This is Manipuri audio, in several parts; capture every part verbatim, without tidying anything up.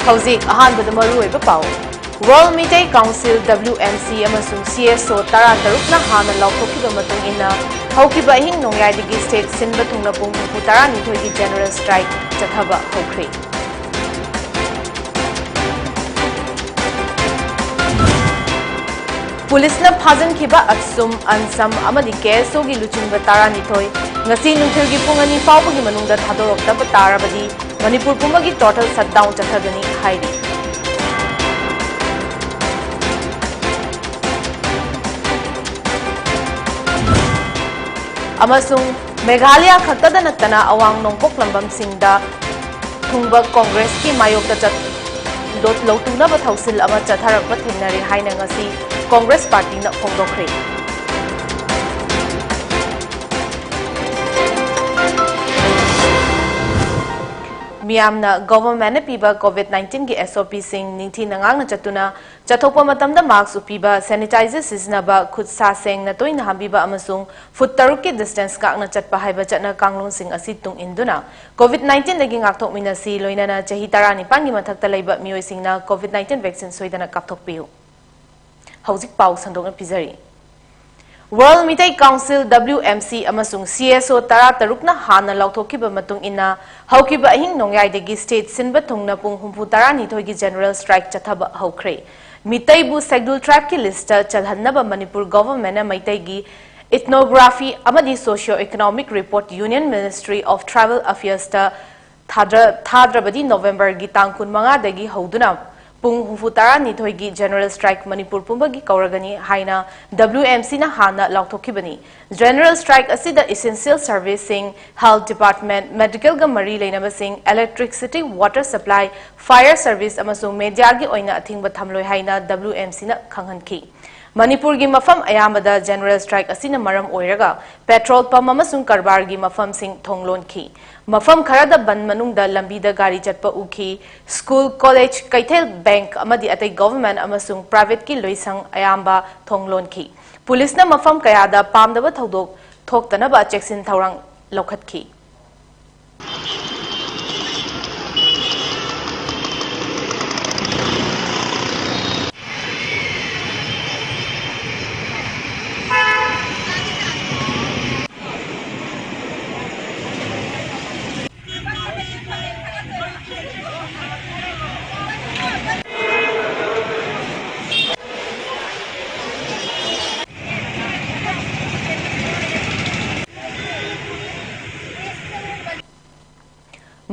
ꯍꯧꯖꯤꯛ ꯑꯍꯥꯟꯕꯗ ꯃꯔꯨꯑꯣꯏꯕ ꯄꯥꯎ꯫ World Meitei Council, W M C, ꯑꯃꯁꯨꯡ C S O ꯇꯔꯥꯇꯔꯨꯛꯅ ꯍꯥꯟꯅ ꯂꯥꯎꯊꯣꯛꯈꯤꯕ ꯃꯇꯨꯡ ꯏꯟꯅ, ꯍꯧꯈꯤꯕ ꯑꯍꯤꯡ ꯅꯣꯡꯌꯥꯏꯗꯒꯤ state ꯁꯤꯟꯕ ꯊꯨꯡꯅ ꯄꯨꯡ ꯍꯨꯝꯐꯨ ꯇꯔꯥꯅꯤꯊꯣꯏꯒꯤ general strike ꯆꯠꯊꯕ ꯍꯧꯈ꯭ꯔꯦ꯫ ꯄꯨꯂꯤꯁꯅ ꯐꯥꯖꯤꯟꯈꯤꯕ ꯑꯠꯁꯨꯝ, ꯑꯟꯁꯝ ꯑꯃꯗꯤ K S Oꯒꯤ ꯂꯨꯆꯤꯡꯕ ꯇꯔꯥꯅꯤꯊꯣꯏ ꯉꯁꯤ ꯅꯨꯡꯊꯤꯜꯒꯤ ꯄꯨꯡ ꯑꯅꯤ ꯐꯥꯎꯕꯒꯤ ꯃꯅꯨꯡꯗ ꯊꯥꯗꯣꯔꯛꯇꯕ ꯇꯥꯔꯕꯗꯤ ꯃꯅꯤꯄꯨꯔ ꯄꯨꯝꯕꯒꯤ total shutdown ꯆꯠꯊꯒꯅꯤ ꯍꯥꯏꯔꯤ꯫ ꯑꯃꯁꯨꯡ ꯃꯦꯘꯥꯂꯌꯥ ꯈꯛꯇꯗ ꯅꯠꯇꯅ ꯑꯋꯥꯡ ꯅꯣꯡꯄꯣꯛ ꯂꯝꯗꯝꯁꯤꯡꯗ ꯊꯨꯡꯕ ꯀꯣꯡꯒ꯭ꯔꯦꯁꯀꯤ ꯃꯥꯌꯣꯛꯇ ꯆꯠ-, ꯂꯣꯠ-, ꯂꯧꯇꯨꯅꯕ ꯊꯧꯁꯤꯜ ꯑꯃ ꯆꯠꯊꯔꯛꯄ ꯊꯦꯡꯅꯔꯦ ꯍꯥꯏꯅ ꯉꯁꯤ ꯀꯣꯡꯒ꯭ꯔꯦꯁ ꯄꯥꯔꯇꯤꯅ ꯐꯣꯡꯗꯣꯛꯈ꯭ꯔꯦ꯫ ꯃꯤꯌꯥꯝꯅ governmentꯅ ꯄꯤꯕ COVID nineteenꯒꯤ SOPꯁꯤꯡ ꯅꯤꯡꯊꯤꯅ ꯉꯥꯛꯅ ꯆꯠꯇꯨꯅ ꯆꯠꯊꯣꯛꯄ ꯃꯇꯝꯗ mask ꯎꯞꯄꯤꯕ, sanitizer ꯁꯤꯖꯤꯟꯅꯕ, ꯈꯨꯠ ꯁꯥ ꯁꯦꯡꯅ ꯇꯣꯏꯅ ꯍꯥꯝꯕꯤꯕ ꯑꯃꯁꯨꯡ foot ꯇꯔꯨꯛꯀꯤ distance ꯉꯥꯛꯅ ꯆꯠꯄ ꯍꯥꯏꯕ ꯆꯠꯅ ꯀꯥꯡꯂꯣꯟꯁꯤꯡ ꯑꯁꯤ ꯇꯨꯡ ꯏꯟꯗꯨꯅ COVID nineteenꯗꯒꯤ ꯉꯥꯛꯊꯣꯛꯃꯤꯟꯅꯁꯤ, ꯂꯣꯏꯅꯅ ꯆꯍꯤ ꯇꯔꯥꯅꯤꯄꯥꯟꯒꯤ ꯃꯊꯛꯇ ꯂꯩꯕ ꯃꯤꯑꯣꯏꯁꯤꯡꯅ COVID nineteen vaccine ꯁꯣꯏꯗꯅ ꯀꯥꯞꯊꯣꯛꯄꯤꯌꯨ꯫ ꯍꯧꯖꯤꯛ ꯄꯥꯎ ꯁꯟꯗꯣꯛꯅ ꯄꯤꯖꯔꯤ꯫ World Meitei Council, W M C, ꯑꯃꯁꯨꯡ C S O ꯇꯔꯥꯇꯔꯨꯛꯅ ꯍꯥꯟꯅ ꯂꯥꯎꯊꯣꯛꯈꯤꯕ ꯃꯇꯨꯡ ꯏꯟꯅ, ꯍꯧꯈꯤꯕ ꯑꯍꯤꯡ ꯅꯣꯡꯌꯥꯏꯗꯒꯤ state ꯁꯤꯟꯕ ꯊꯨꯡꯅ ꯄꯨꯡ ꯍꯨꯝꯐꯨ ꯇꯔꯥꯅꯤꯊꯣꯏꯒꯤ general strike ꯆꯠꯊꯕ ꯍꯧꯈ꯭ꯔꯦ꯫ ꯃꯤꯇꯩꯕꯨ schedule tribeꯀꯤ listꯇ ꯆꯜꯍꯟꯅꯕ ꯃꯅꯤꯄꯨꯔ governmentꯅ ꯃꯩꯇꯩꯒꯤ ethnography ꯑꯃꯗꯤ socio-economic report Union Ministry of Tribal Affairsꯇ ꯊꯥꯗ꯭ꯔ-, ꯊꯥꯗ꯭ꯔꯕꯗꯤ Novemberꯒꯤ ꯇꯥꯡ ꯀꯨꯟꯃꯉꯥꯗꯒꯤ ꯍꯧꯗꯨꯅ ꯄꯨꯡ ꯍꯨꯝꯐꯨ ꯇꯔꯥꯅꯤꯊꯣꯏꯒꯤ general strike ꯃꯅꯤꯄꯨꯔ ꯄꯨꯝꯕꯒꯤ ꯀꯧꯔꯒꯅꯤ ꯍꯥꯏꯅ W M Cꯅ ꯍꯥꯟꯅ ꯂꯥꯎꯊꯣꯛꯈꯤꯕꯅꯤ꯫ General strike ꯑꯁꯤꯗ essential serviceꯁꯤꯡ, health department, medicalꯒ ꯃꯔꯤ ꯂꯩꯅꯕꯁꯤꯡ, electricity, water supply, fire service ꯑꯃꯁꯨꯡ mediaꯒꯤ ꯑꯣꯏꯅ ꯑꯊꯤꯡꯕ ꯊꯝꯂꯣꯏ ꯍꯥꯏꯅ W M Cꯅ ꯈꯪꯍꯟꯈꯤ꯫ ꯃꯅꯤꯄꯨꯔꯒꯤ ꯃꯐꯝ ꯑꯌꯥꯝꯕꯗ general strike ꯑꯁꯤꯅ ꯃꯔꯝ ꯑꯣꯏꯔꯒ petrol pump ꯑꯃꯁꯨꯡ ꯀꯔꯕꯥꯔꯒꯤ ꯃꯐꯝꯁꯤꯡ ꯊꯣꯡ ꯂꯣꯟꯈꯤ꯫ ꯃꯐꯝ ꯈꯔꯗ ꯕꯟꯗ ꯃꯅꯨꯡꯗ ꯂꯝꯕꯤꯗ ꯒꯥꯔꯤ ꯆꯠꯄ ꯎꯈꯤ꯫ School, college, ꯀꯩꯊꯦꯜ, bank ꯑꯃꯗꯤ ꯑꯇꯩ government ꯑꯃꯁꯨꯡ privateꯀꯤ ꯂꯣꯏꯁꯪ ꯑꯌꯥꯝꯕ ꯊꯣꯡ ꯂꯣꯟꯈꯤ꯫ ꯄꯨꯂꯤꯁꯅ ꯃꯐꯝ ꯀꯌꯥꯗ ꯄꯥꯝꯗꯕ ꯊꯧꯗꯣꯛ ꯊꯣꯛꯇꯅꯕ ꯆꯦꯛꯁꯤꯟ ꯊꯧꯔꯥꯡ ꯂꯧꯈꯠꯈꯤ꯫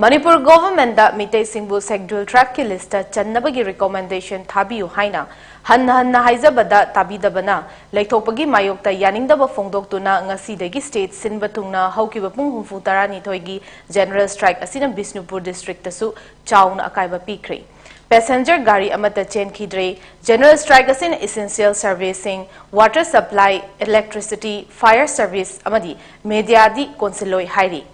ꯃꯅꯤꯄꯨꯔ ꯒꯣꯚꯔꯟꯃꯦꯟꯠꯇ ꯃꯤꯇꯩꯁꯤꯡꯕꯨ ꯁꯦꯗ꯭ꯌꯨꯜ ꯇ꯭ꯔꯥꯏꯕꯀꯤ ꯂꯤꯁꯇ ꯆꯟꯅꯕꯒꯤ ꯔꯤꯀꯣꯃꯦꯟꯗꯦꯁꯟ ꯊꯥꯕꯤꯌꯨ ꯍꯥꯏꯅ ꯍꯟꯅ ꯍꯟꯅ ꯍꯥꯏꯖꯕꯗ ꯇꯥꯕꯤꯗꯕꯅ ꯂꯩꯊꯣꯛꯄꯒꯤ ꯃꯥꯌꯣꯛꯇ ꯌꯥꯅꯤꯡꯗꯕ ꯐꯣꯡꯗꯣꯛꯇꯨꯅ ꯉꯁꯤꯗꯒꯤ ꯁ꯭ꯇꯦꯠ ꯁꯤꯟꯕ ꯊꯨꯡꯅ ꯍꯧꯈꯤꯕ ꯄꯨꯡ ꯍꯨꯝꯐꯨ ꯇꯔꯥꯅꯤꯊꯣꯏꯒꯤ ꯖꯦꯅꯔꯦꯜ ꯁ꯭ꯇ꯭ꯔꯥꯏꯛ ꯑꯁꯤꯅ ꯕꯤꯁꯅꯨꯄꯨꯔ ꯗꯤꯁꯇ꯭ꯔꯤꯛꯇꯁꯨ ꯆꯥꯎꯅ ꯑꯀꯥꯏꯕ ꯄꯤꯈ꯭ꯔꯦ꯫ ꯄꯦꯁꯦꯟꯖꯔ ꯒꯥꯔꯤ ꯑꯃꯠꯇ ꯆꯦꯟꯈꯤꯗ꯭ꯔꯦ꯫ ꯖꯦꯅꯔꯦꯜ ꯁ꯭ꯇ꯭ꯔꯥꯏꯛ ꯑꯁꯤꯅ ꯏꯁꯦꯟꯁꯤꯌꯦꯜ ꯁꯔꯚꯤꯁꯁꯤꯡ, water supply, electricity, fire service ꯑꯃꯗꯤ ꯃꯦꯗꯤꯌꯥꯗꯤ ꯀꯣꯟꯁꯤꯜꯂꯣꯏ ꯍꯥꯏꯔꯤ꯫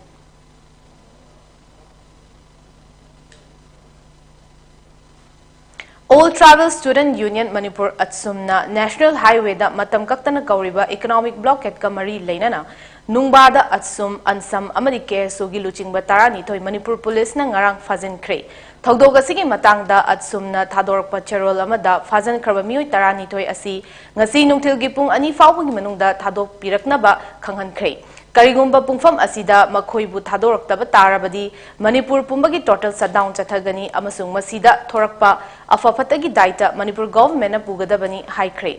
All Tribal Student Union Manipur, ꯑꯠꯁꯨꯝꯅ ꯅꯦꯁꯅꯦꯜ ꯍꯥꯏꯋꯦꯗ ꯃꯇꯝ ꯀꯛꯇꯅ ꯀꯧꯔꯤꯕ ꯏꯀꯣꯅꯣꯃꯤꯛ ꯕ꯭ꯂꯣꯀꯦꯠꯀ ꯃꯔꯤ ꯂꯩꯅꯅ ꯅꯨꯡꯕꯥꯗ ꯑꯠꯁꯨꯝ, ꯑꯟꯁꯝ ꯑꯃꯗꯤ ꯀꯦ ꯑꯦꯁ ꯑꯣꯒꯤ ꯂꯨꯆꯤꯡꯕ ꯇꯔꯥꯅꯤꯊꯣꯏ ꯃꯅꯤꯄꯨꯔ ꯄꯨꯂꯤꯁꯅ ꯉꯔꯥꯡ ꯐꯥꯖꯤꯟꯈ꯭ꯔꯦ꯫ ꯊꯧꯗꯣꯛ ꯑꯁꯤꯒꯤ ꯃꯇꯥꯡꯗ ꯑꯠꯁꯨꯝꯅ ꯊꯥꯗꯣꯔꯛꯄ ꯆꯦꯔꯣꯜ ꯑꯃꯗ ꯐꯥꯖꯤꯟꯈ꯭ꯔꯕ ꯃꯤꯑꯣꯏ ꯇꯔꯥꯅꯤꯊꯣꯏ ꯑꯁꯤ ꯉꯁꯤ ꯅꯨꯡꯊꯤꯜꯒꯤ ꯄꯨꯡ ꯑꯅꯤ ꯐꯥꯎꯕꯒꯤ ꯃꯅꯨꯡꯗ ꯊꯥꯗꯣꯛꯄꯤꯔꯛꯅꯕ ꯈꯪꯍꯟꯈ꯭ꯔꯦ꯫ ꯀꯔꯤꯒꯨꯝꯕ ꯄꯨꯡꯐꯝ ꯑꯁꯤꯗ ꯃꯈꯣꯏꯕꯨ ꯊꯥꯗꯣꯔꯛꯇꯕ ꯇꯥꯔꯕꯗꯤ ꯃꯅꯤꯄꯨꯔ ꯄꯨꯝꯕꯒꯤ ꯇꯣꯇꯦꯜ ꯁꯠꯗꯥꯎꯟ ꯆꯠꯊꯒꯅꯤ ꯑꯃꯁꯨꯡ ꯃꯁꯤꯗ ꯊꯣꯔꯛꯄ ꯑꯐ ꯐꯠꯇꯒꯤ ꯗꯥꯏꯇ ꯃꯅꯤꯄꯨꯔ ꯒꯣꯚꯔꯟꯃꯦꯟꯠꯅ ꯄꯨꯒꯗꯕꯅꯤ ꯍꯥꯏꯈ꯭ꯔꯦ꯫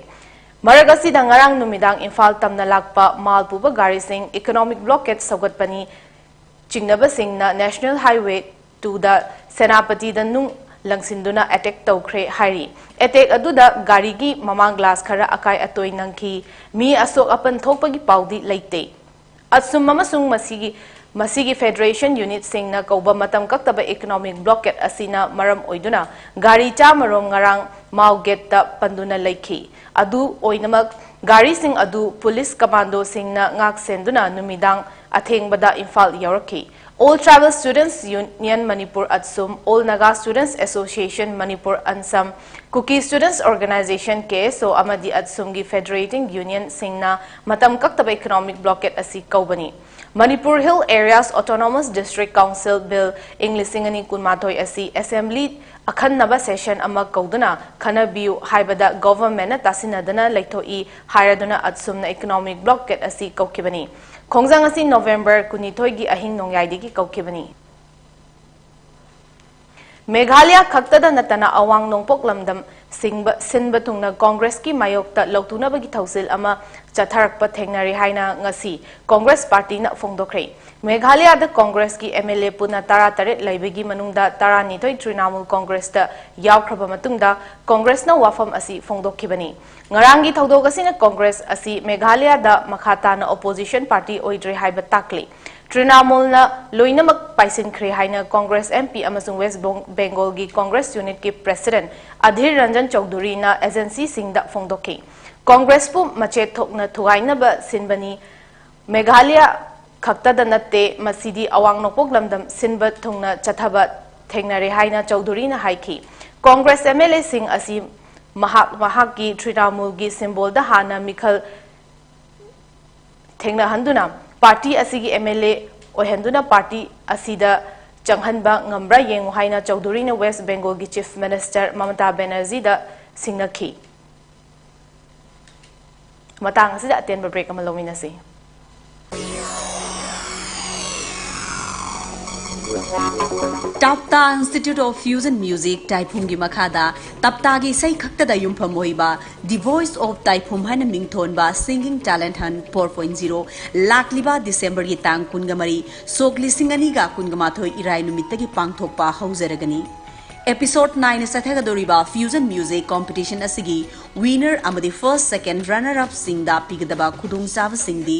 ꯃꯔꯛ ꯑꯁꯤꯗ ꯉꯔꯥꯡ ꯅꯨꯃꯤꯗꯥꯡ ꯏꯝꯐꯥꯜ ꯇꯝꯅ ꯂꯥꯛꯄ ꯃꯥꯜ ꯄꯨꯕ ꯒꯥꯔꯤꯁꯤꯡ ꯏꯀꯣꯅꯣꯃꯤꯛ ꯕ꯭ꯂꯣꯀꯦꯠ ꯁꯧꯒꯠꯄꯅꯤ ꯆꯤꯡꯅꯕꯁꯤꯡꯅ ꯅꯦꯁꯅꯦꯜ ꯍꯥꯏꯋꯦ ꯇꯨꯗ ꯁꯦꯅꯥꯄꯇꯤꯗ ꯅꯨꯡ ꯂꯪꯁꯤꯟꯗꯨꯅ ꯑꯦꯇꯦꯛ ꯇꯧꯈ꯭ꯔꯦ ꯍꯥꯏꯔꯤ꯫ ꯑꯦꯇꯦꯛ ꯑꯗꯨꯗ ꯒꯥꯔꯤꯒꯤ ꯃꯃꯥꯡ ꯒ꯭ꯂꯥꯁ ꯈꯔ ꯑꯀꯥꯏ ꯑꯇꯣꯏ ꯅꯪꯈꯤ꯫ ꯃꯤ ꯑꯁꯣꯛ ꯑꯄꯟ ꯊꯣꯛꯄꯒꯤ ꯄꯥꯎꯗꯤ ꯂꯩꯇꯦ꯫ ꯑꯁꯨꯝ ꯑꯃꯁꯨꯡ ꯃꯁꯤꯒꯤ, ꯃꯁꯤꯒꯤ ꯐꯦꯗꯔꯦꯁꯟ ꯌꯨꯅꯤꯠꯁꯤꯡꯅ ꯀꯧꯕ ꯃꯇꯝ ꯀꯛꯇꯕ ꯏꯀꯣꯅꯣꯃꯤꯛ ꯕ꯭ꯂꯣꯀꯦꯠ ꯑꯁꯤꯅ ꯃꯔꯝ ꯑꯣꯏꯗꯨꯅ ꯒꯥꯔꯤ ꯆꯥꯃꯔꯣꯝ ꯉꯔꯥꯡ ꯃꯥꯎ ꯒꯦꯠꯇ ꯄꯟꯗꯨꯅ ꯂꯩꯈꯤ꯫ ꯑꯗꯨ ꯑꯣꯏꯅꯃꯛ, ꯒꯥꯔꯤꯁꯤꯡ ꯑꯗꯨ ꯄꯨꯂꯤꯁ ꯀꯃꯥꯟꯗꯣꯁꯤꯡꯅ ꯉꯥꯛ ꯁꯦꯟꯗꯨꯅ ꯅꯨꯃꯤꯗꯥꯡ ꯑꯊꯦꯡꯕꯗ Imphal ꯌꯧꯔꯛꯈꯤ꯫ All Tribal Students Union Manipur ꯑꯠꯁꯨꯝ, All Naga Students Association Manipur ꯑꯟꯁꯝ, Kuki Students Organization, ꯀꯦ ꯑꯦꯁ ꯑꯣ, ꯑꯃꯗꯤ ꯑꯠꯁꯨꯝꯒꯤ ꯐꯦꯗꯔꯦꯇꯤꯡ ꯌꯨꯅꯤꯌꯟꯁꯤꯡꯅ ꯃꯇꯝ ꯀꯛꯇꯕ ꯏꯀꯣꯅꯣꯃꯤꯛ ꯕ꯭ꯂꯣꯀꯦꯠ ꯑꯁꯤ ꯀꯧꯕꯅꯤ꯫ Manipur Hill Areas Autonomous District Council Bill ꯏꯪ ꯂꯤꯁꯤꯡ ꯑꯅꯤ ꯀꯨꯟꯃꯥꯊꯣꯏ ꯑꯁꯤ ꯑꯦꯁꯦꯝꯕ꯭ꯂꯤ ꯑꯈꯟꯅꯕ ꯁꯦꯁꯟ ꯑꯃ ꯀꯧꯗꯨꯅ ꯈꯟꯅꯕꯤꯌꯨ ꯍꯥꯏꯕꯗ ꯒꯣꯚꯔꯟꯃꯦꯟꯠꯅ ꯇꯥꯁꯤꯟꯅꯗꯅ ꯂꯩꯊꯣꯛꯏ ꯍꯥꯏꯔꯗꯨꯅ ꯑꯠꯁꯨꯝꯅ ꯏꯀꯣꯅꯣꯃꯤꯛ ꯕ꯭ꯂꯣꯀꯦꯠ ꯑꯁꯤ ꯀꯧꯈꯤꯕꯅꯤ꯫ ꯈꯣꯡꯖꯪ ꯑꯁꯤ ꯅꯣꯚꯦꯝꯕꯔ ꯀꯨꯟꯅꯤꯊꯣꯏꯒꯤ ꯑꯍꯤꯡ ꯅꯣꯡꯌꯥꯏꯗꯒꯤ ꯀꯧꯈꯤꯕꯅꯤ꯫ ꯃꯦꯘꯥꯂꯌꯥ ꯈꯛꯇꯗ ꯅꯠꯇꯅ ꯑꯋꯥꯡ ꯅꯣꯡꯄꯣꯛ ꯂꯝꯗꯝ ꯁꯤꯡꯕ, ꯁꯤꯟꯕ ꯊꯨꯡꯅ ꯀꯣꯡꯒ꯭ꯔꯦꯁꯀꯤ ꯃꯥꯌꯣꯛꯇ ꯂꯧꯊꯣꯛꯅꯕꯒꯤ ꯊꯧꯁꯤꯜ ꯑꯃ ꯆꯠꯊꯔꯛꯄ ꯊꯦꯡꯅꯔꯦ ꯍꯥꯏꯅ ꯉꯁꯤ ꯀꯣꯡꯒ꯭ꯔꯦꯁ ꯄꯥꯔꯇꯤꯅ ꯐꯣꯡꯗꯣꯛꯈ꯭ꯔꯦ꯫ ꯃꯦꯘꯥꯂꯌꯥꯗ ꯀꯣꯡꯒ꯭ꯔꯦꯁꯀꯤ MLA ꯄꯨꯟꯅ ꯇꯔꯥꯇꯔꯦꯠ ꯂꯩꯕꯒꯤ ꯃꯅꯨꯡꯗ ꯇꯔꯥꯅꯤꯊꯣꯏ ꯇ꯭ꯔꯤꯅꯥꯃꯨꯜ ꯀꯣꯡꯒ꯭ꯔꯦꯁꯇ ꯌꯥꯎꯈ꯭ꯔꯕ ꯃꯇꯨꯡꯗ ꯀꯣꯡꯒ꯭ꯔꯦꯁꯅ ꯋꯥꯐꯝ ꯑꯁꯤ ꯐꯣꯡꯗꯣꯛꯈꯤꯕꯅꯤ꯫ ꯉꯔꯥꯡꯒꯤ ꯊꯧꯗꯣꯛ ꯑꯁꯤꯅ ꯀꯣꯡꯒ꯭ꯔꯦꯁ ꯑꯁꯤ ꯃꯦꯘꯥꯂꯌꯥꯗ ꯃꯈꯥ ꯇꯥꯅ opposition party ꯑꯣꯏꯗ꯭ꯔꯦ ꯍꯥꯏꯕ ꯇꯥꯛꯂꯤ꯫ ꯇ꯭ꯔꯤꯅꯥꯃꯨꯜꯅ ꯂꯣꯏꯅꯃꯛ ꯄꯥꯏꯁꯤꯟꯈ꯭ꯔꯦ ꯍꯥꯏꯅ ꯀꯣꯡꯒ꯭ꯔꯦꯁ MP ꯑꯃꯁꯨꯡ ꯋꯦꯁ ꯕꯣꯡ-, ꯕꯦꯡꯒꯣꯜꯒꯤ ꯀꯣꯡꯒ꯭ꯔꯦꯁ ꯌꯨꯅꯤꯠꯀꯤ president ꯑꯙꯤꯔ ꯔꯟꯖꯟ ꯆꯧꯙꯨꯔꯤꯅ agencyꯁꯤꯡꯗ ꯐꯣꯡꯗꯣꯛꯈꯤ꯫ ꯀꯣꯡꯒ꯭ꯔꯦꯁꯄꯨ ꯃꯆꯦꯠ ꯊꯣꯛꯅ ꯊꯨꯒꯥꯏꯅꯕ ꯁꯤꯟꯕꯅꯤ꯫ ꯃꯦꯘꯥꯂꯌꯥ ꯈꯛꯇꯗ ꯅꯠꯇꯦ, ꯃꯁꯤꯗꯤ ꯑꯋꯥꯡ ꯅꯣꯡꯄꯣꯛ ꯂꯝꯗꯝ ꯁꯤꯟꯕ ꯊꯨꯡꯅ ꯆꯠꯊꯕ ꯊꯦꯡꯅꯔꯦ ꯍꯥꯏꯅ ꯆꯧꯙꯨꯔꯤꯅ ꯍꯥꯏꯈꯤ꯫ ꯀꯣꯡꯒ꯭ꯔꯦꯁ MLAꯁꯤꯡ ꯑꯁꯤ ꯃꯍꯥꯛ ꯃꯍꯥꯛꯀꯤ ꯇ꯭ꯔꯤꯅꯥꯃꯨꯜꯒꯤ symbolꯗ ꯍꯥꯟꯅ ꯃꯤꯈꯜ ꯊꯦꯡꯅꯍꯟꯗꯨꯅ party ꯑꯁꯤꯒꯤ MLA ꯑꯣꯏꯍꯟꯗꯨꯅ party ꯑꯁꯤꯗ ꯆꯪꯍꯟꯕ ꯉꯝꯕ꯭ꯔꯥ ꯌꯦꯡꯉꯨ ꯍꯥꯏꯅ ꯆꯧꯙꯨꯔꯤꯅ ꯋꯦꯁ ꯕꯦꯡꯒꯣꯜꯒꯤ Chief Minister ꯃꯃꯇꯥ ꯕꯦꯅꯔꯖꯤꯗ ꯁꯤꯡꯅꯈꯤ꯫ ꯃꯇꯥꯡ ꯑꯁꯤꯗ ꯑꯇꯦꯟꯕ break ꯑꯃ ꯂꯧꯃꯤꯟꯅꯁꯤ꯫ ꯇꯥꯞꯇꯥ Institute of Fusion Music ꯇꯥꯏꯐꯨꯝꯒꯤ ꯃꯈꯥꯗ ꯇꯥꯞꯇꯥꯒꯤ ꯏꯁꯩ ꯈꯛꯇꯗ ꯌꯨꯝꯐꯝ ꯑꯣꯏꯕ The Voice of ꯇꯥꯏꯐꯨꯝ ꯍꯥꯏꯅ ꯃꯤꯡꯊꯣꯟꯕ Singing Talent Hunt four point zero ꯂꯥꯛꯂꯤꯕ ꯗꯤꯁꯦꯝꯕꯔꯒꯤ ꯇꯥꯡ ꯀꯨꯟꯒ ꯃꯔꯤ, ꯁꯣꯛ ꯂꯤꯁꯤꯡ ꯑꯅꯤꯒ ꯀꯨꯟꯒ ꯃꯥꯊꯣꯏ ꯏꯔꯥꯏ ꯅꯨꯃꯤꯠꯇꯒꯤ ꯄꯥꯡꯊꯣꯛꯄ ꯍꯧꯖꯔꯒꯅꯤ꯫ Episode nine ꯆꯠꯊꯒꯗꯧꯔꯤꯕ Fusion Music Competition ꯑꯁꯤꯒꯤ winner ꯑꯃꯗꯤ first, second, runner up ꯁꯤꯡꯗ ꯄꯤꯒꯗꯕ ꯈꯨꯗꯣꯡꯆꯥꯕꯁꯤꯡꯗꯤ: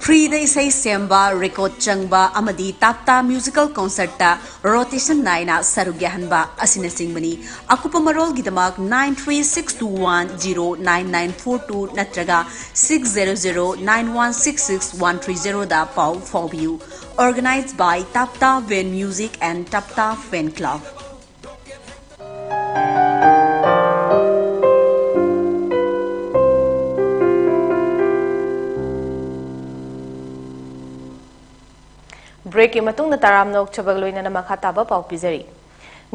Freeꯗ ꯏꯁꯩ ꯁꯦꯝꯕ, record ꯆꯪꯕ ꯑꯃꯗꯤ ꯇꯥꯞꯇꯥ musical concertꯇ rotation ꯅꯥꯏꯅ ꯁꯔꯨꯛ ꯌꯥꯍꯟꯕ ꯑꯁꯤꯅꯆꯤꯡꯕꯅꯤ꯫ ꯑꯀꯨꯞꯄ ꯃꯔꯣꯜꯒꯤꯗꯃꯛ nine three six two one zero nine nine four two ꯅꯠꯇ꯭ꯔꯒ six zero zero nine one six six one three zeroꯗ ꯄꯥꯎ ꯐꯥꯎꯕꯤꯌꯨ꯫ Organized by Tapta Van Music and Tapta Fan Club. Breakꯀꯤ ꯃꯇꯨꯡꯗ ꯇꯔꯥꯝꯅ ꯑꯣꯛꯆꯕꯒ ꯂꯣꯏꯅꯅ ꯃꯈꯥ ꯇꯥꯕ ꯄꯥꯎ ꯄꯤꯖꯔꯤ꯫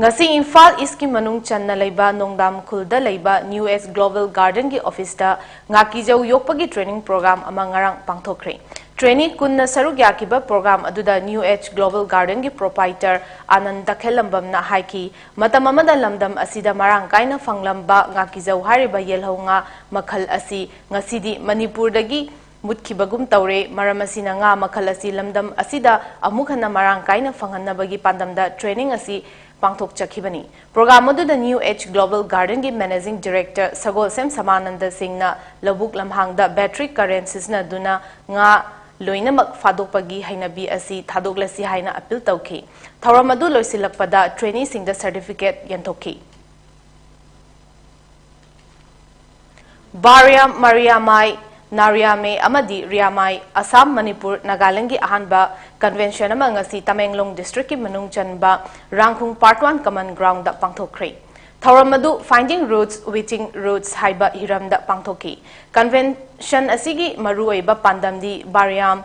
ꯉꯁꯤ ꯏꯝꯐꯥꯜ Eastꯀꯤ ꯃꯅꯨꯡ ꯆꯟꯅ ꯂꯩꯕ ꯅꯣꯡꯗꯥꯝ ꯈꯨꯜꯗ ꯂꯩꯕ New Age Global Gardenꯒꯤ officeꯇ ꯉꯥꯀꯤꯖꯧ ꯌꯣꯛꯄꯒꯤ training program ꯑꯃ ꯉꯔꯥꯡ ꯄꯥꯡꯊꯣꯛꯈ꯭ꯔꯦ꯫ Trainee ꯀꯨꯟꯅ ꯁꯔꯨꯛ ꯌꯥꯈꯤꯕ program ꯑꯗꯨꯗ New Age Global Gardenꯒꯤ proprietor Anand ꯇꯈꯦꯜꯂꯝꯕꯝꯅ ꯍꯥꯏꯈꯤ, ꯃꯇꯝ ꯑꯃꯗ ꯂꯝꯗꯝ ꯑꯁꯤꯗ ꯃꯔꯥꯡ ꯀꯥꯏꯅ ꯐꯪꯂꯝꯕ ꯉꯥꯀꯤꯖꯧ ꯍꯥꯏꯔꯤꯕ ꯌꯦꯜꯍꯧ ꯉꯥ ꯃꯈꯜ ꯑꯁꯤ ꯉꯁꯤꯗꯤ ꯃꯅꯤꯄꯨꯔꯗꯒꯤ ꯃꯨꯠꯈꯤꯕꯒꯨꯝ ꯇꯧꯔꯦ꯫ ꯃꯔꯝ ꯑꯁꯤꯅ ꯉꯥ ꯃꯈꯜ ꯑꯁꯤ ꯂꯝꯗꯝ ꯑꯁꯤꯗ ꯑꯃꯨꯛ ꯍꯟꯅ ꯃꯔꯥꯡ ꯀꯥꯏꯅ ꯐꯪꯍꯟꯅꯕꯒꯤ ꯄꯥꯟꯗꯝꯗ training ꯑꯁꯤ ꯄꯥꯡꯊꯣꯛꯆꯈꯤꯕꯅꯤ꯫ Program ꯑꯗꯨꯗ New Age Global Gardenꯒꯤ Managing Director ꯁꯒꯣꯜꯁꯦꯝ ꯁꯃꯥꯅꯟꯗ ꯁꯤꯡꯅ ꯂꯧꯕꯨꯛ ꯂꯝꯍꯥꯡꯗ battery current ꯁꯤꯖꯤꯟꯅꯗꯨꯅ ꯉꯥ ꯂꯣꯏꯅꯃꯛ ꯐꯥꯗꯣꯛꯄꯒꯤ ꯍꯩꯅꯕꯤ ꯑꯁꯤ ꯊꯥꯗꯣꯛꯂꯁꯤ ꯍꯥꯏꯅ appeal ꯇꯧꯈꯤ꯫ ꯊꯧꯔꯝ ꯑꯗꯨ ꯂꯣꯏꯁꯤꯜꯂꯛꯄꯗ traineeꯁꯤꯡꯗ certificate ꯌꯦꯟꯊꯣꯛꯈꯤ꯫ ꯕꯥꯔꯤꯌꯥꯝ, ꯃꯔꯤꯌꯥꯃꯥꯏ, ꯅꯥꯔꯤꯌꯥꯃꯦ ꯑꯃꯗꯤ ꯔꯤꯌꯥꯃꯥꯏ ꯑꯁꯥꯝ, ꯃꯅꯤꯄꯨꯔ, ꯅꯥꯒꯥꯂꯦꯟꯒꯤ ꯑꯍꯥꯟꯕ convention ꯑꯃ ꯉꯁꯤ ꯇꯃꯦꯡꯂꯣꯡ districtꯀꯤ ꯃꯅꯨꯡ ꯆꯟꯕ ꯔꯥꯡꯈꯨꯡ Part One Common Groundꯗ ꯄꯥꯡꯊꯣꯛꯈ꯭ꯔꯦ꯫ ꯊꯧꯔꯝ ꯑꯗꯨ Finding Roots, Witching Roots ꯍꯥꯏꯕ ꯍꯤꯔꯝꯗ ꯄꯥꯡꯊꯣꯛꯈꯤ꯫ Convention ꯑꯁꯤꯒꯤ ꯃꯔꯨꯑꯣꯏꯕ ꯄꯥꯟꯗꯝꯗꯤ ꯕꯥꯔꯤꯌꯥꯝ,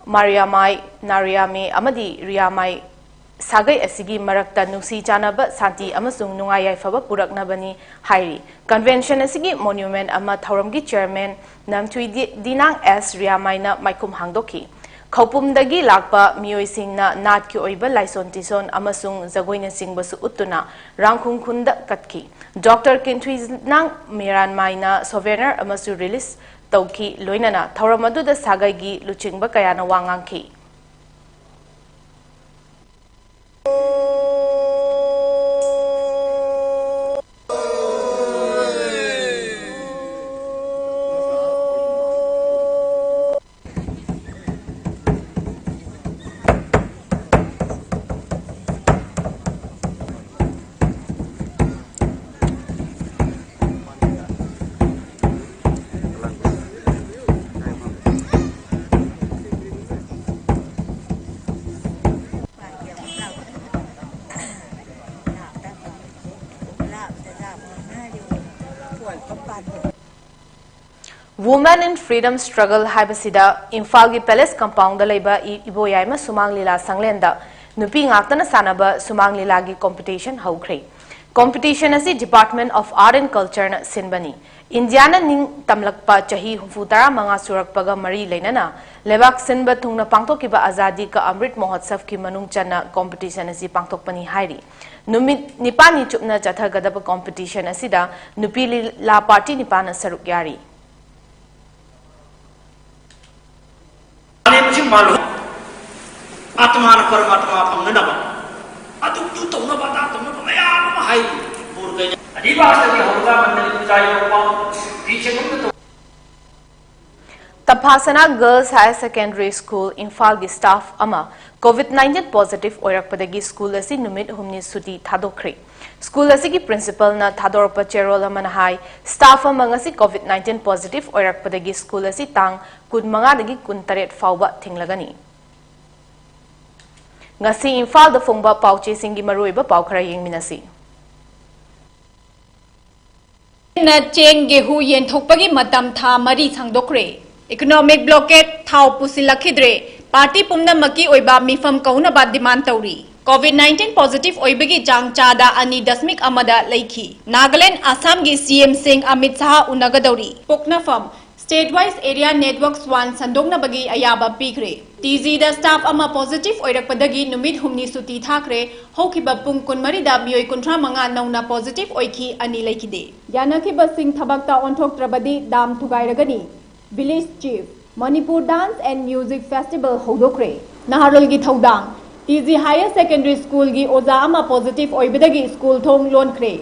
ꯃꯥꯔꯤꯌꯥꯃꯥꯏ, ꯅꯥꯔꯤꯌꯥꯃꯦ ꯑꯃꯗꯤ ꯔꯤꯌꯥꯃꯥꯏ ꯁꯥꯒꯩ ꯑꯁꯤꯒꯤ ꯃꯔꯛꯇ ꯅꯨꯡꯁꯤ ꯆꯥꯟꯅꯕ, ꯁꯥꯟꯇꯤ ꯑꯃꯁꯨꯡ ꯅꯨꯡꯉꯥꯏ ꯌꯥꯏꯐꯕ ꯄꯨꯔꯛꯅꯕꯅꯤ ꯍꯥꯏꯔꯤ꯫ Convention ꯑꯁꯤꯒꯤ monument ꯑꯃ ꯊꯧꯔꯝꯒꯤ chairman ꯅꯝꯊꯨꯏ ꯗꯤ-, ꯗꯤꯅꯥꯡ ꯑꯦꯁ ꯔꯤꯌꯥꯃꯥꯏꯅ ꯃꯥꯏꯈꯨꯝ ꯍꯥꯡꯗꯣꯛꯈꯤ꯫ ꯈꯧꯄꯨꯝꯗꯒꯤ ꯂꯥꯛꯄ ꯃꯤꯑꯣꯏꯁꯤꯡꯅ ꯅꯥꯠꯀꯤ ꯑꯣꯏꯕ ꯂꯥꯏꯁꯣꯟ ꯇꯤꯁꯣꯟ ꯑꯃꯁꯨꯡ ꯖꯒꯣꯏꯅꯆꯤꯡꯕꯁꯨ ꯎꯠꯇꯨꯅ ꯔꯥꯡꯈꯨꯡ ꯈꯨꯟꯗ ꯀꯠꯈꯤ꯫ Doctor ꯀꯤꯟꯊꯨꯏꯅꯥꯡ ꯃꯤꯔꯥꯟꯃꯥꯏꯅ souvenir ꯑꯃꯁꯨ release ꯇꯧꯈꯤ, ꯂꯣꯏꯅꯅ ꯊꯧꯔꯝ ꯑꯗꯨꯗ ꯁꯥꯒꯩꯒꯤ ꯂꯨꯆꯤꯡꯕ ꯀꯌꯥꯅ ꯋꯥ ꯉꯥꯡꯈꯤ꯫ Women in Freedom Struggle ꯍꯥꯏꯕꯁꯤꯗ ꯏꯝꯐꯥꯜꯒꯤ Palace Compoundꯗ ꯂꯩꯕ ꯏ-, ꯏꯕꯣꯌꯥꯏꯃ ꯁꯨꯃꯥꯡ ꯂꯤꯂꯥ ꯁꯪꯂꯦꯟꯗ ꯅꯨꯄꯤ ꯉꯥꯛꯇꯅ ꯁꯥꯟꯅꯕ ꯁꯨꯃꯥꯡ ꯂꯤꯂꯥꯒꯤ competition ꯍꯧꯈ꯭ꯔꯦ꯫ Competition ꯑꯁꯤ Department of Art and Cultureꯅ ꯁꯤꯟꯕꯅꯤ꯫ ꯏꯟꯗꯤꯌꯥꯅ ꯅꯤꯡ ꯇꯝꯂꯛꯄ ꯆꯍꯤ ꯍꯨꯝꯐꯨ ꯇꯔꯥ ꯃꯉꯥ ꯁꯨꯔꯛꯄꯒ ꯃꯔꯤ ꯂꯩꯅꯅ ꯂꯩꯕꯥꯛ ꯁꯤꯟꯕ ꯊꯨꯡꯅ ꯄꯥꯡꯊꯣꯛꯈꯤꯕ ꯑꯖꯥꯗꯤ ꯀ ꯑꯃ꯭ꯔꯤꯠ ꯃꯍꯣꯠꯁꯕꯀꯤ ꯃꯅꯨꯡ ꯆꯟꯅ ꯀꯣꯝꯄꯤꯇꯤꯁꯟ ꯑꯁꯤ ꯄꯥꯡꯊꯣꯛꯄꯅꯤ ꯍꯥꯏꯔꯤ꯫ ꯅꯨꯃꯤꯠ ꯅꯤꯄꯥꯜꯅꯤ ꯆꯨꯞꯅ ꯆꯠꯊꯒꯗꯕ ꯀꯣꯝꯄꯤꯇꯤꯁꯟ ꯑꯁꯤꯗ ꯅꯨꯄꯤ ꯂꯤꯂꯥ ꯄꯥꯔꯇꯤ ꯅꯤꯄꯥꯟꯅ ꯁꯔꯨꯛ ꯌꯥꯔꯤ꯫ ꯃꯥꯂꯦꯝꯁꯤ ꯃꯥꯜꯍꯧ꯫ ꯑꯥꯇꯃꯥꯅ ꯄꯔꯃꯥꯇꯃꯥ ꯐꯪꯅꯅꯕ ꯑꯗꯨ ꯇꯧꯅꯕ ꯑꯗꯥ ꯇꯧꯅꯕ ꯃꯌꯥꯝ ꯑꯃ ꯍꯥꯏꯔꯤ꯫ ꯕꯣꯔꯒꯩꯅ ꯑꯗꯤꯕꯥꯁꯇꯒꯤ ꯍꯧꯔꯒ ꯃꯟꯗꯂꯤ ꯄꯨꯖꯥ ꯌꯧꯕ ꯔꯤꯆꯦꯛ ꯑꯃ ꯇꯧ꯫ ꯇꯝꯐꯥꯁꯅꯥ ꯒꯔꯜꯁ ꯍꯥꯌꯔ ꯁꯦꯀꯦꯟꯗꯔꯤ ꯁ꯭ꯀꯨꯜ ꯏꯝꯐꯥꯜꯒꯤ ꯁ꯭ꯇꯥꯐ ꯑꯃ ꯀꯣꯚꯤꯗ ꯅꯥꯏꯟꯇꯤꯟ ꯄꯣꯖꯤꯇꯤꯚ ꯑꯣꯏꯔꯛꯄꯗꯒꯤ ꯁ꯭ꯀꯨꯜ ꯑꯁꯤ ꯅꯨꯃꯤꯠ ꯍꯨꯝꯅꯤ ꯁꯨꯇꯤ ꯊꯥꯗꯣꯛꯈ꯭ꯔꯦ꯫ ꯁ꯭ꯀꯨꯜ ꯑꯁꯤꯒꯤ ꯄ꯭ꯔꯤꯟꯁꯤꯄꯜꯅ ꯊꯥꯗꯣꯔꯛꯄ ꯆꯦꯔꯣꯜ ꯑꯃꯅ ꯍꯥꯏ, ꯁ꯭ꯇꯥꯐ ꯑꯃ ꯉꯁꯤ ꯀꯣꯚꯤꯗ ꯅꯥꯏꯟꯇꯤꯟ ꯄꯣꯖꯤꯇꯤꯚ ꯑꯣꯏꯔꯛꯄꯗꯒꯤ ꯁ꯭ꯀꯨꯜ ꯑꯁꯤ ꯇꯥꯡ ꯀꯨꯟꯃꯉꯥꯗꯒꯤ ꯀꯨꯟꯇꯔꯦꯠ ꯐꯥꯎꯕ ꯊꯤꯡꯂꯒꯅꯤ꯫ ꯉꯁꯤ ꯏꯝꯐꯥꯜꯗ ꯐꯣꯡꯕ ꯄꯥꯎꯆꯦꯁꯤꯡꯒꯤ ꯃꯔꯨꯑꯣꯏꯕ ꯄꯥꯎ ꯈꯔ ꯌꯦꯡꯃꯤꯟꯅꯁꯤ꯫ ꯅ ꯆꯦꯡ, ꯒꯦꯍꯨ ꯌꯦꯟꯊꯣꯛꯄꯒꯤ ꯃꯇꯝ ꯊꯥ ꯃꯔꯤ ꯁꯥꯡꯗꯣꯛꯈ꯭ꯔꯦ꯫ ꯏꯀꯣꯅꯣꯃꯤꯛ ꯕ꯭ꯂꯣꯀꯦꯗ, ꯊꯥꯎ ꯄꯨꯁꯤꯜꯂꯛꯈꯤꯗ꯭ꯔꯦ꯫ ꯄꯥꯔꯇꯤ ꯄꯨꯝꯅꯃꯛꯀꯤ ꯑꯣꯏꯕ ꯃꯤꯐꯝ ꯀꯧꯅꯕ ꯗꯤꯃꯥꯟ ꯇꯧꯔꯤ꯫ ꯀꯣꯚꯤꯗ ꯅꯥꯏꯟꯇꯤꯟ ꯄꯣꯖꯤꯇꯤꯚ ꯑꯣꯏꯕꯒꯤ ꯆꯥꯡ ꯆꯥꯗ ꯑꯅꯤ ꯗꯁꯃꯤꯛ ꯑꯃꯗ ꯂꯩꯈꯤ꯫ ꯅꯥꯒꯥꯂꯦꯟꯗ, ꯑꯁꯥꯝꯒꯤ ꯁꯤ ꯑꯦꯝ ꯁꯤꯡ ꯑꯃꯤꯠ ꯁꯥꯍ ꯎꯅꯒꯗꯧꯔꯤ꯫ ꯄꯣꯛꯅꯐꯝ, ꯁ꯭ꯇꯦꯠ ꯋꯥꯏꯖ ꯑꯦꯔꯤꯌꯥ ꯅꯦꯠꯋꯥꯔꯛ ꯋꯥꯟ ꯁꯟꯗꯣꯛꯅꯕꯒꯤ ꯑꯌꯥꯕ ꯄꯤꯈ꯭ꯔꯦ꯫ ꯇꯤ ꯖꯤꯗ ꯁ꯭ꯇꯥꯐ ꯑꯃ ꯄꯣꯖꯤꯇꯤꯚ ꯑꯣꯏꯔꯛꯄꯗꯒꯤ ꯅꯨꯃꯤꯠ ꯍꯨꯝꯅꯤ ꯁꯨꯇꯤ ꯊꯥꯈ꯭ꯔꯦ꯫ ꯍꯧꯈꯤꯕ ꯄꯨꯡ ꯀꯨꯟꯃꯔꯤꯗ ꯃꯤꯑꯣꯏ ꯀꯨꯟꯊ꯭ꯔꯥ ꯃꯉꯥ ꯅꯧꯅ ꯄꯣꯖꯤꯇꯤꯚ ꯑꯣꯏꯈꯤ, ꯑꯅꯤ ꯂꯩꯈꯤꯗꯦ꯫ ꯌꯥꯅꯈꯤꯕꯁꯤꯡ ꯊꯕꯛꯇ ꯑꯣꯟꯊꯣꯛꯇ꯭ꯔꯕꯗꯤ ꯗꯥꯝ ꯊꯨꯒꯥꯏꯔꯒꯅꯤ꯫ Village chief. Manipur dance and music festival ꯍꯧꯗꯣꯛꯈ꯭ꯔꯦ꯫ ꯅꯍꯥꯔꯣꯜꯒꯤ ꯊꯧꯗꯥꯡ꯫ ꯇꯤ ꯖꯤ ꯍꯥꯌꯔ ꯁꯦꯀꯦꯟꯗꯔꯤ ꯁ꯭ꯀꯨꯜꯒꯤ ꯑꯣꯖꯥ ꯑꯃ ꯄꯣꯖꯤꯇꯤꯚ ꯑꯣꯏꯕꯗꯒꯤ ꯁ꯭ꯀꯨꯜ ꯊꯣꯡ ꯂꯣꯟꯈ꯭ꯔꯦ꯫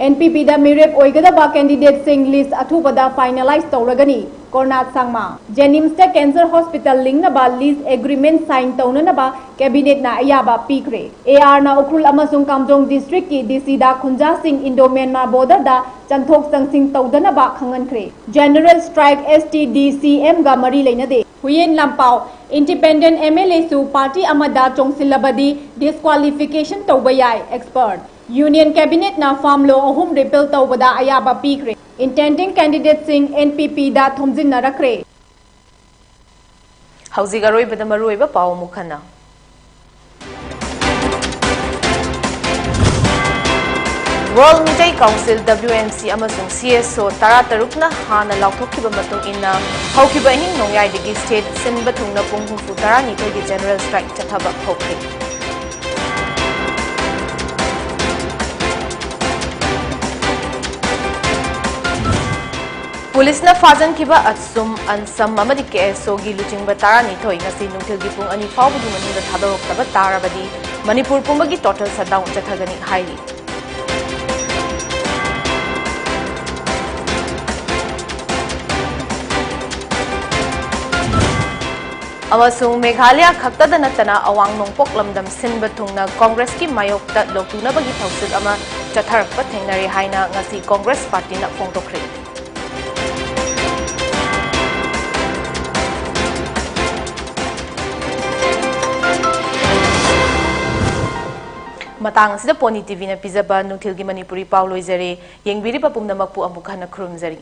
ꯑꯦꯟ ꯄꯤ ꯄꯤꯗ ꯃꯤꯔꯦꯞ ꯑꯣꯏꯒꯗꯕ ꯀꯦꯟꯗꯤꯗꯦꯠꯁꯤꯡ ꯂꯤꯁ ꯑꯊꯨꯕꯗ ꯐꯥꯏꯅꯦꯂꯥꯏꯖ ꯇꯧꯔꯒꯅꯤ꯫ ꯀꯣꯔꯅꯥꯠ ꯁꯥꯡꯃ꯫ ꯖꯦꯅꯤꯝꯁꯇ ꯀꯦꯟꯁꯔ ꯍꯣꯁꯄꯤꯇꯥꯜ ꯂꯤꯡꯅꯕ ꯂꯤꯖ ꯑꯦꯒ꯭ꯔꯤꯃꯦꯟ ꯁꯥꯏꯟ ꯇꯧꯅꯅꯕ ꯀꯦꯕꯤꯅꯦꯠꯅ ꯑꯌꯥꯕ ꯄꯤꯈ꯭ꯔꯦ꯫ ꯑꯦ ꯑꯥꯔꯅ ꯎꯈ꯭ꯔꯨꯜ ꯑꯃꯁꯨꯡ ꯀꯥꯝꯖꯣꯡ ꯗꯤꯁꯇ꯭ꯔꯤꯛꯀꯤ ꯗꯤ ꯁꯤꯗ ꯈꯨꯟꯖꯥꯁꯤꯡ ꯏꯟꯗꯣ ꯃ꯭ꯌꯥꯟꯃꯥꯔ ꯕꯣꯔꯗꯔꯗ ꯆꯪꯊꯣꯛ ꯆꯪꯁꯤꯟ ꯇꯧꯗꯅꯕ ꯈꯪꯍꯟꯈ꯭ꯔꯦ꯫ ꯖꯦꯅꯔꯦꯜ ꯁ꯭ꯇ꯭ꯔꯥꯏꯛ ꯑꯦꯁ ꯇꯤ ꯗꯤ ꯁꯤ ꯑꯦꯝꯒ ꯃꯔꯤ ꯂꯩꯅꯗꯦ꯫ ꯍꯨꯌꯦꯟ ꯂꯥꯟꯄꯥꯎ, ꯏꯟꯗꯤꯄꯦꯟꯗꯦꯟꯠ ꯑꯦꯝ ꯑꯦꯜ ꯑꯦꯁꯨ ꯄꯥꯔꯇꯤ ꯑꯃꯗ ꯆꯣꯡꯁꯤꯜꯂꯕꯗꯤ ꯗꯤꯁꯀ꯭ꯋꯥꯂꯤꯐꯤꯀꯦꯁꯟ ꯇꯧꯕ ꯌꯥꯏ, ꯑꯦꯛꯁꯄꯔꯠ꯫ ꯌꯨꯅꯤꯌꯟ ꯀꯦꯕꯤꯅꯦꯠꯅ ꯐꯥꯔꯝ ꯂꯣ ꯑꯍꯨꯝ ꯔꯤꯄꯤꯜ ꯇꯧꯕꯗ ꯑꯌꯥꯕ ꯄꯤꯈ꯭ꯔꯦ꯫ ꯏꯟꯇꯦꯟꯗꯤꯡ ꯀꯦꯟꯗꯤꯗꯦꯠꯁꯤꯡ ꯑꯦꯟ ꯄꯤ ꯄꯤꯗ ꯊꯣꯝꯖꯤꯟꯅꯔꯛꯈ꯭ꯔꯦ꯫ ꯍꯧꯖꯤꯛ ꯑꯔꯣꯏꯕꯗ ꯃꯔꯨꯑꯣꯏꯕ ꯄꯥꯎ ꯑꯃꯨꯛ ꯍꯟꯅ꯫ World Meitei Council, W M C, ꯑꯃꯁꯨꯡ C S O ꯇꯔꯥꯇꯔꯨꯛꯅ ꯍꯥꯟꯅ ꯂꯥꯎꯊꯣꯛꯈꯤꯕ ꯃꯇꯨꯡ ꯏꯟꯅ ꯍꯧꯈꯤꯕ ꯑꯍꯤꯡ ꯅꯣꯡꯌꯥꯏꯗꯒꯤ state ꯁꯤꯟꯕ ꯊꯨꯡꯅ ꯄꯨꯡ ꯍꯨꯝꯐꯨ ꯇꯔꯥꯅꯤꯊꯣꯏꯒꯤ general strike ꯆꯠꯊꯕ ꯍꯧꯈ꯭ꯔꯦ꯫ ꯄꯨꯂꯤꯁꯅ ꯐꯥꯖꯤꯟꯈꯤꯕ ꯑꯁꯨꯝ, ꯑꯟꯁꯝ ꯑꯃꯗꯤ K S O ꯒꯤ ꯂꯨꯆꯤꯡꯕ ꯇꯔꯥꯅꯤꯊꯣꯏ ꯉꯁꯤ ꯅꯨꯡꯊꯤꯜꯒꯤ ꯄꯨꯡ ꯑꯅꯤ ꯐꯥꯎꯕꯒꯤ ꯃꯅꯨꯡꯗ ꯊꯥꯗꯣꯔꯛꯇꯕ ꯇꯥꯔꯕꯗꯤ ꯃꯅꯤꯄꯨꯔ ꯄꯨꯝꯕꯒꯤ total shutdown ꯆꯠꯊꯒꯅꯤ ꯍꯥꯏꯔꯤ꯫ ꯑꯃꯁꯨꯡ ꯃꯦꯘꯥꯂꯌꯥ ꯈꯛꯇꯗ ꯅꯠꯇꯅ ꯑꯋꯥꯡ ꯅꯣꯡꯄꯣꯛ ꯂꯝꯗꯝ ꯁꯤꯟꯕ ꯊꯨꯡꯅ ꯀꯣꯡꯒ꯭ꯔꯦꯁꯀꯤ ꯃꯥꯌꯣꯛꯇ ꯂꯧꯇꯨꯅꯕꯒꯤ ꯊꯧꯁꯤꯜ ꯑꯃ ꯆꯠꯊꯔꯛꯄ ꯊꯦꯡꯅꯔꯦ ꯍꯥꯏꯅ ꯉꯁꯤ ꯀꯣꯡꯒ꯭ꯔꯦꯁ ꯄꯥꯔꯇꯤꯅ ꯐꯣꯡꯗꯣꯛꯈ꯭ꯔꯦ꯫ ꯃꯇꯥꯡ ꯑꯁꯤꯗ Pony T Vꯅ ꯄꯤꯖꯕ ꯅꯨꯡꯊꯤꯜꯒꯤ ꯃꯅꯤꯄꯨꯔꯤ ꯄꯥꯎ ꯂꯣꯏꯖꯔꯦ꯫ ꯌꯦꯡꯕꯤꯔꯤꯕ ꯄꯨꯝꯅꯃꯛꯄꯨ ꯑꯃꯨꯛ ꯍꯟꯅ ꯈꯨꯔꯨꯝꯖꯔꯤ꯫